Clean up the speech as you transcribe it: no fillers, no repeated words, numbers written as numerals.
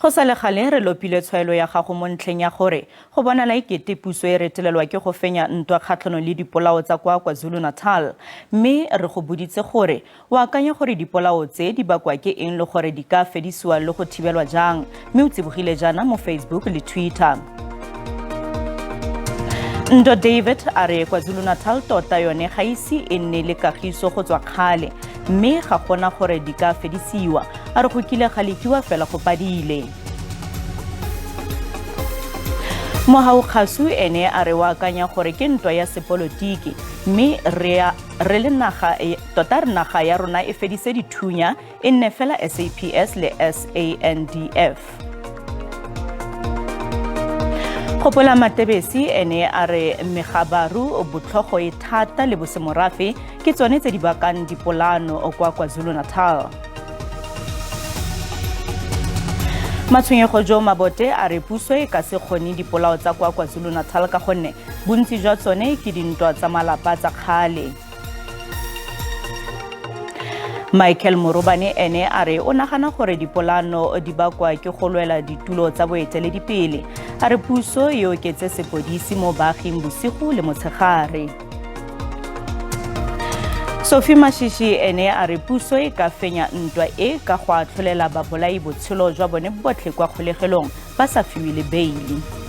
Go sa le gale re lopile tshwaelo ya gago mo ntlheng ya gore go bonala e kete puso e retelelwa ke go fenya ntwa kgatlhanong le dipolao tsa kwa KwaZulu-Natal. Mme re go boditse gore o akanya gore dipolao tse di bakwa ke eng le gore di ka fedisiwa le go thibelwa jang, mme o tsibogile jaana mo Facebook le Twitter. Ndo David a re KwaZulu-Natal tota yone ga ise e nne le kagiso go tswa kgale, mme ga gona gore di ka fedisiwa. A re go kile ga lekiwa fela go padile. Mohau Kgasu ene a re o akanya gore ke ntwa ya sepolotiki, mme re le naga tota re naga ya rona e fedise dithunya e nne fela SAPS le SANDF. Gopola Matebesi ene a re megabaru, botlhogo e thata le bosemorafe ke tsone tse di bakang dipolano kwa KwaZulu-Natal. Matshwenyego Jo Mabote a re puso e ka se kgone dipolao tsa kwa KwaZulu-Natal ka gonne bontsi jwa tsone ke dintwa tsa malapa tsa kgale. Michael Morobane ene a re o nagana gore dipolano di bakwa ke go lwela ditulo tsa boeteledipele. A re puso e oketse sepodisi mo baaging bosigo le motshegare. Sophie Mashishi ene a re puso e ka fenya ntwa e ka go atlholela babolai botshelo jwa bone botlhe kwa kgolegelong ba sa fiwe le beili.